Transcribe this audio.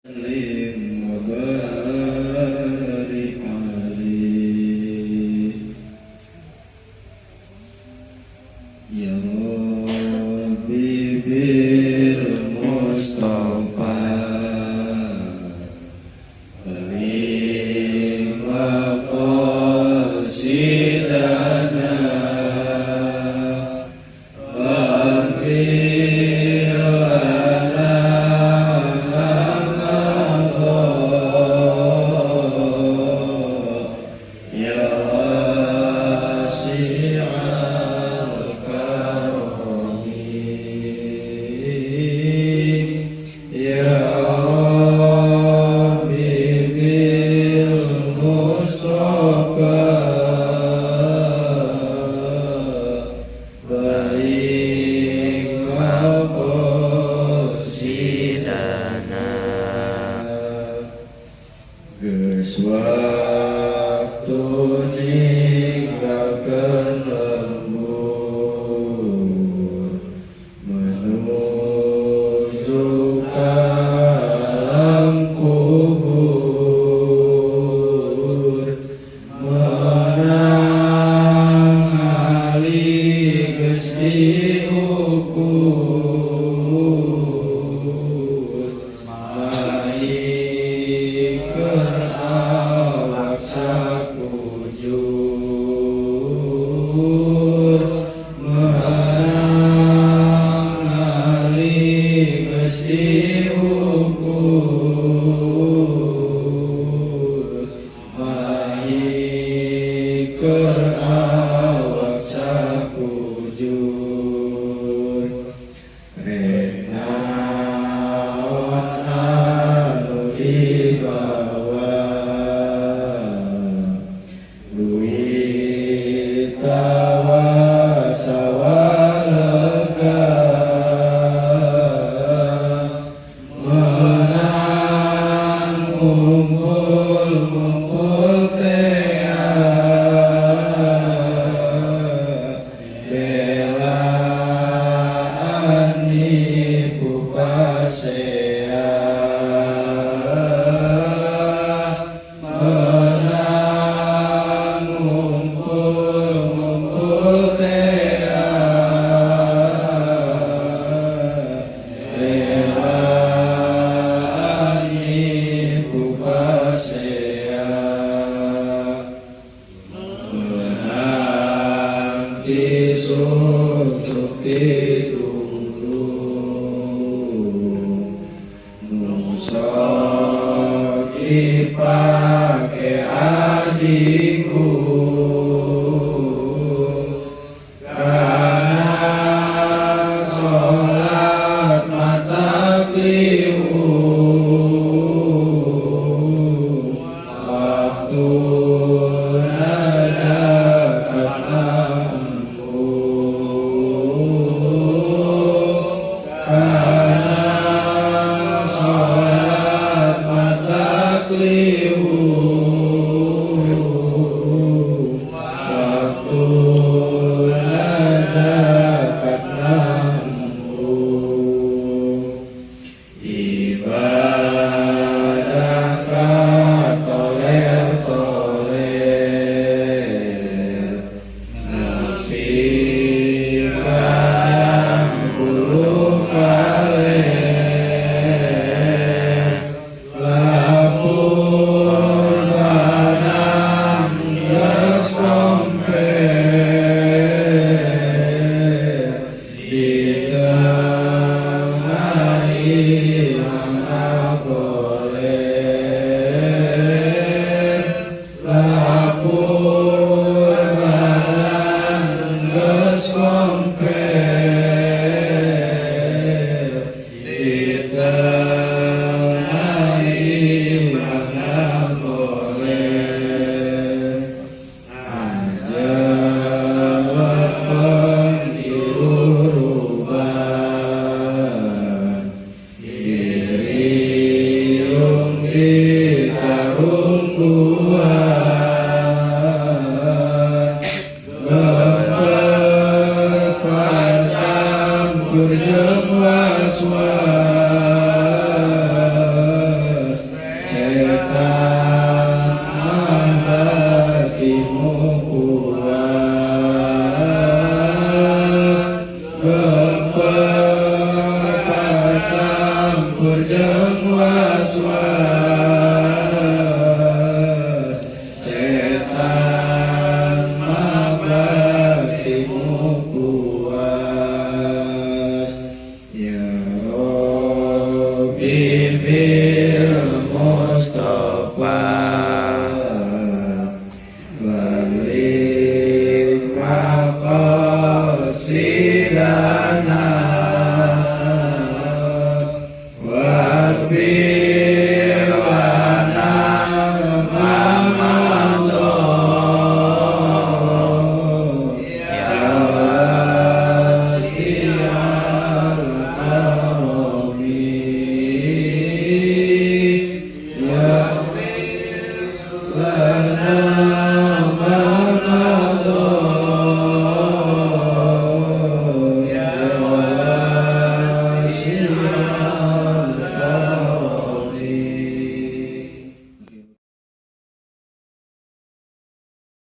وبارك عليه. يا ربي بالمصطفى بلغ مقاصدنا واغفر لنا ما مضى يا واسع الكرم يا ربي بالمصطفى بلغ مقاصدنا. Geus waktu ninggalkeun lembur menuju ka alam kubur, meunang ali geus diukur, maiker awak sakujur, meunang ali geus diukur, maiker awak sakujur. Rek naon anu dibawa, duit tawa sawalega, meunang ngumpul-ngumpul tea, belaan nipu pasea, meunang ngumpul-ngumpul tea, belaan nipu pasea, meunang disusup ti dungdung nu sok dipake adiku, kana salat mata kliwu, waktu zakat embung, kana salat mata kliwu, waktu zakat embung. Ibadah katoler-toler nepi 40 kaler, lamun was-was, setan mabatimu puas. Ya Rabbi bil